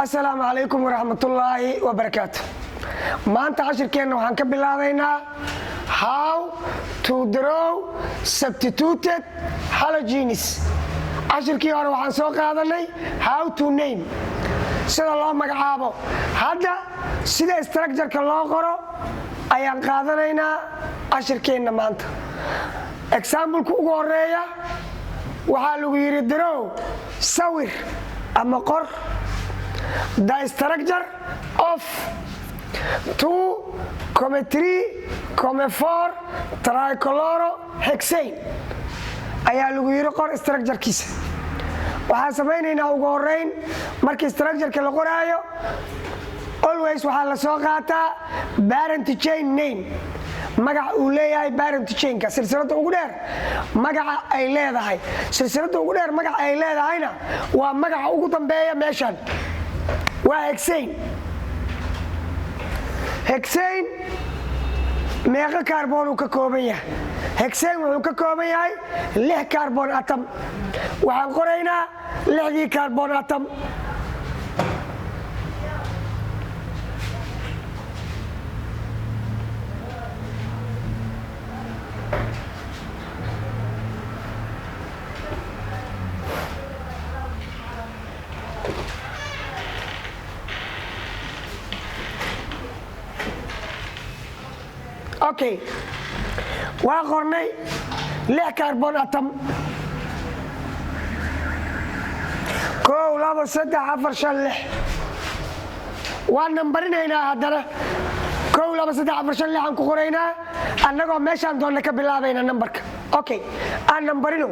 Asalaamu calaykum waraxmatullaahi wabarakaatu. Maanta cashirkeenna waxaan ka bilaabaynaa how to draw substituted halogens. Cashirkii hore waxaan soo qaadanay how to name, sida loo magacaabo. Hadda sida structureka loo qoro ayaan qaadanaynaa cashirkeenna maanta. Exampleka ugu horeeya waxaa lagu yidhi: draw, sawir ama qor, the structure of 2,3,4 trichloro hexane ayaa lagu yidhi. Qor structurekiisa. Waxaan samaynaynaa ugu horeyn, markii structureka la qoraayo, always waxaa la soo qaataa parent chain name, magaca uu leeyahay parent chainka, silsilada ugu dheer magaca ay leedahay. Silsilada ugu dheer magaca ay leedahayna waa magaca ugu dambeeya. Meeshan waa hexane. Hexane meeqo carbon uu ka kooban yahay? Hexane wuxuu ka kooban yahay lix carbon atom. Waxaan qoraynaa lixdii carbon atom. Okay, waa qornay lix carbon atom: kow, labo, saddex, afar, shan, lix. Waan nambarinaynaa haddana: kow, labo, saddex, afar, shan, lix aan ku qoraynaa, annagoo meeshaan doonna ka bilaabayna nambarka. Okay, aan nambarino.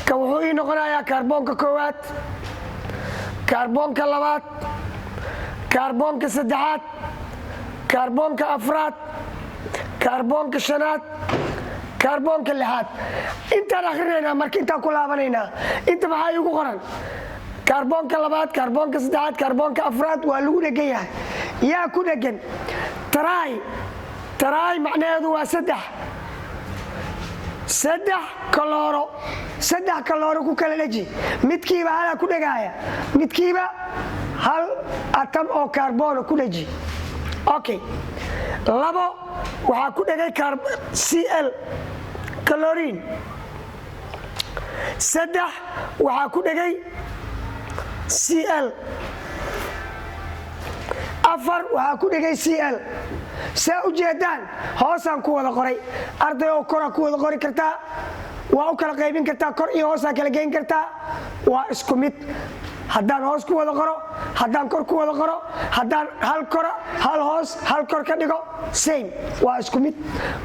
Kan wuxuu ii noqonayaa kaarboonka koowaad, kaarboonka labaad, kaarboonka saddexaad, kaarboonka afraad, kaarboonka shanaad, kaarboonka lixaad. Intaan akhrinaynaa marka, intaan ku laabanaynaa. Inta maxaa iigu qoran? Kaarboonka labaad, kaarboonka saddexaad, kaarboonka afraad waa lagu dhegan yahay. Yaa ku dhegan? Tri. Tri macnaheedu waa saddex. Saddex chloro, saddex chloro ku kala dheji. Midkiiba halaa ku dhegaaya, midkiiba hal atom oo kaarboona ku dheji. Okay, labo waxaa ku dhegay Cl, chlorine. Saddex waxaa ku dhegay Cl. Afar waxaa ku dhegay Cl. Saa u jeedaan, hoosaan ku wada qoray. Arday oo koraa ku wada qori kartaa, waa u kala qaybin kartaa, kor iyo hoosaa kala geyn kartaa, waa isku mid. Haddaan hoos ku wada qoro, haddaan kor ku wada qoro, haddaan hal kora, hal hoos, hal kor ka dhigo, same, waa isku mid.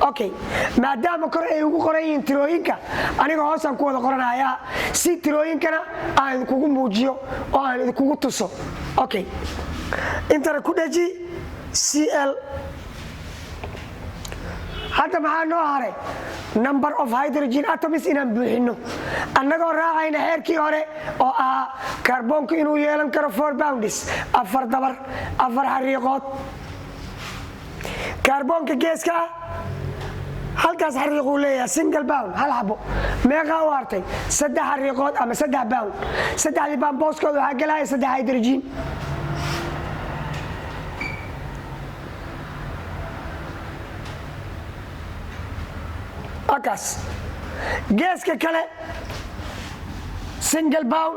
Okay, maadaama kor ay ugu qoran yihiin tirooyinka, aniga hoosaan ku wada qoranayaa si tirooyinkana aan idinkugu muujiyo oo aan idinkugu tuso. Okay, intana ku dheji Cl. Hadda maxaa noo haray? Number of hydrogen atoms inaan buuxinno, annagoo raacayna xeerkii hore oo ahaa kaarboonku inuu yeelan karo four bonds, afar dabar, afar xariiqood. Kaarboonka geeska ah halkaas xariiquu leeyahay, single bond, hal xabo. Meeqaa u hartay? Saddex xariiqood ama saddex bond. Saddexdii bond booskooda waxaa gelaya saddex hydrogen. Kaas geeska kale single bond,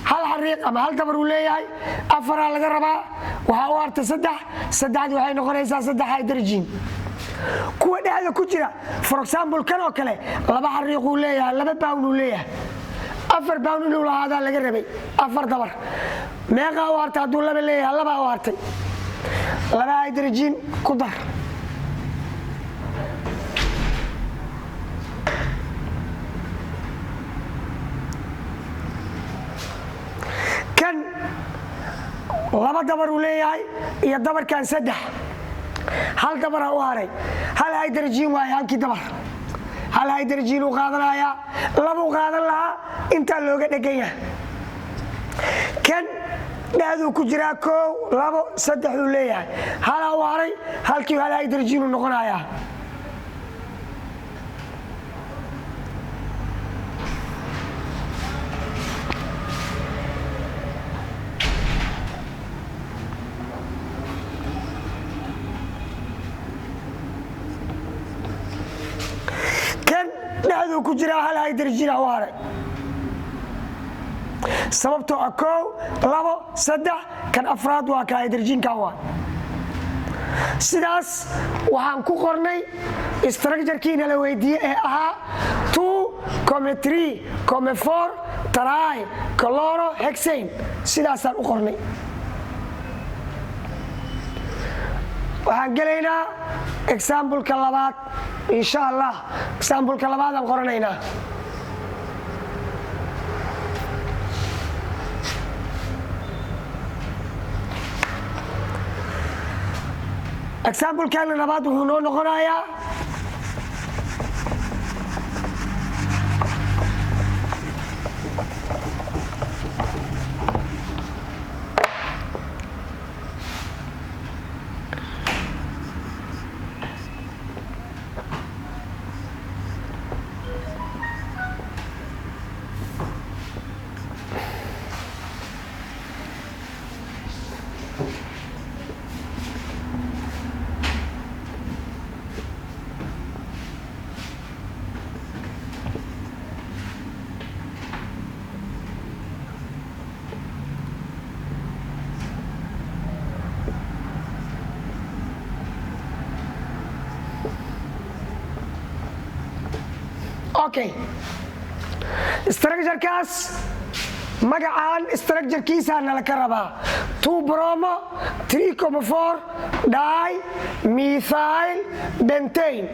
hal xariiq ama hal dabar uu leeyahay. Afaraa laga rabaa, waxaa u hartay saddex. Saddexdii waxay noqonaysaa saddex hydrogen. Kuwa dhexda ku jira, for example kan oo kale, laba xariiquu leeyahay, laba bond uu leeyahay. Afar bond inuu lahaadaa laga rabay, afar dabar. Meeqaa u hartay hadduu laba leeyahay? Labaa u hartay. Laba hydrogen ku dar. Kan laba dabar uu leeyahay iyo dabarkan saddex, hal dabara u haray. Hal hydrogen waaye halkii dabar, hal hydrogen uu qaadanayaa. Labuu qaadan lahaa, intaa looga dhegan yahay. Kan dhexduu ku jiraa: koow, labo, saddex uu leeyahay, halaa u haray. Halkii hal hydrogen uu noqonayaa. ku jiraa, hal hydrogen u haray, sababtoo ah kow, labo, saddex, kan afraad waa ka hydrogenkan. Waa sidaas. Waxaan ku qornay structurekiina la weydiiyey ee ahaa 2,3,4 trichlorohexane. Sidaasaan u qornay. Waxaan gelaynaa exampleka labaad, insha Allah. Exampleka labaadaan qoranaynaa. Examplekeena labaad wuxuu noo noqonayaa okay, structurekaas magacaan structurekiisaa nala ka rabaa: 2 bromo 3,4 dimethyl pentane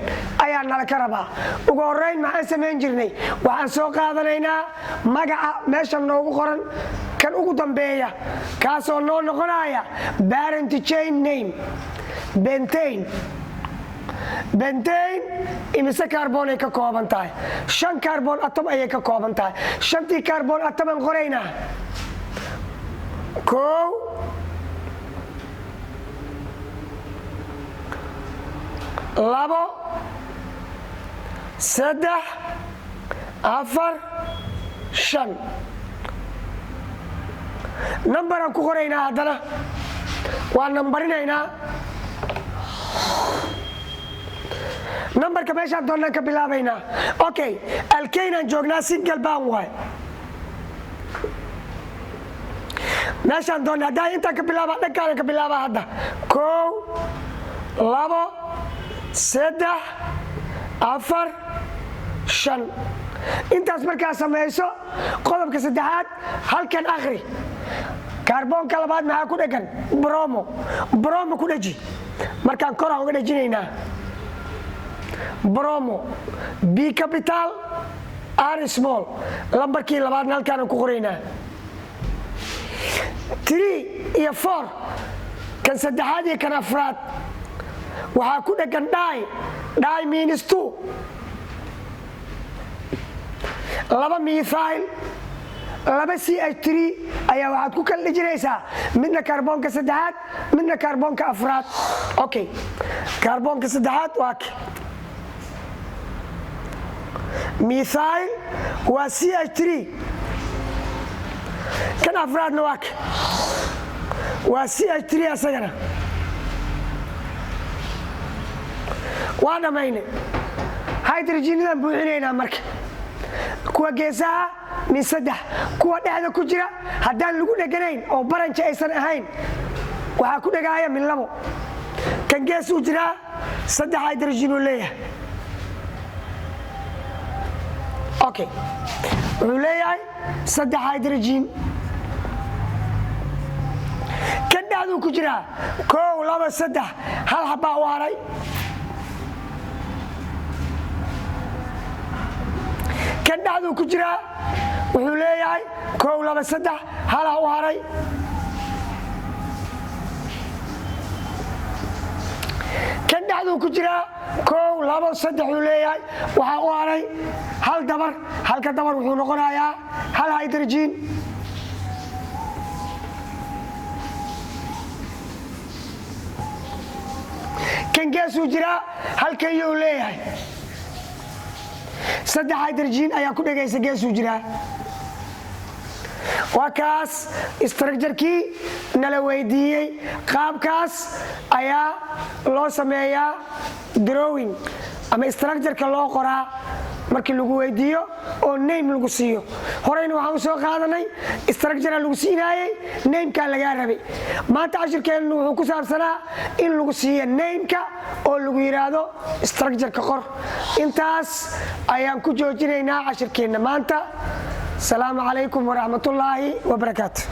ayaa nala ka rabaa. Ugu horeyn maxaan samayn jirnay? Waxaan soo qaadanaynaa magaca meesha noogu qoran kan ugu dambeeya, kaasoo noo noqonaya parent chain name, pentane. Pentane imise carbon ay ka kooban tahay? Shan carbon atom ayay ka kooban tahay. Shantii carbon atomaan qoraynaa: kow, labo, saddex, afar, shan. Nambaraan ku qoraynaa. Haddana waa nambarinaynaa. Nambarka meeshaan doonnaan ka bilaabaynaa. Okay, alkaneaan joognaa, single bond waay. Meeshaan doonna haddaa intaan ka bilaaba, dhankaanan ka bilaabaa hadda: kow, labo, saddex, afar, shan. Intaas markaa samayso, qodobka saddexaad halkan akhri. Kaarboonka labaad maxaa ku dhegan? Bromo. Bromo ku dheji. Markaan koraan uga dhejinaynaa bromo, B capital, R small. Lambarkii labaadna halkaanaan ku qoraynaa. Three iyo four, kan saddexaad iyo kan afraad, waxaa ku dhegan di. Di means two. Laba methyl, laba CH3 ayaa waxaad ku kala dhejinaysaa midna kaarboonka saddexaad, midna kaarboonka afraad. Okay, kaarboonka saddexaad waa k methyl, waa CH3. Kan afraadna waa k, waa CH3 asagana. Waa dhammayne. Hydrogenadan buuxinaynaa marka. Kuwa geesaha min saddex, kuwa dhexda ku jira haddaan lagu dheganayn oo branch aysan ahayn, waxaa ku dhegaaya min labo. Kan gees uu jiraa saddex hydrogen uu leeyahay. Okay, wuxuu leeyahay saddex hydrogen. Kan dhexduu ku jiraa: kow, laba, saddex, hal xabbaa u haray. Kan dhexduu ku jiraa wuxuu leeyahay kow, laba, saddex, halaa u haray. Kan dhexduu ku jiraa kow, labo, saddex uu leeyahay. Waxaa u haray hal dabar. Halka dabar wuxuu noqonayaa hal hydrogen. Kan geesuu jiraa halkayuu leeyahay, saddex hydrogen ayaa ku dhegaysa, geesuu jiraa. Waa kaas structurekii nala weydiiyey. Qaabkaas ayaa loo sameeyaa drawing ama structureka loo qoraa. Markii lagu weydiiyo oo name lagu siiyo, horeyna waxaan u soo qaadanay structure lagu siinaayey, namekaa lagaa rabay. Maanta cashirkeennu wuxuu ku saabsanaa in lagu siiyo nameka oo lagu yidhaahdo structureka qor. Intaas ayaan ku joojinaynaa cashirkeenna maanta. Asalaamu calaykum waraxmatullaahi wabarakaatu.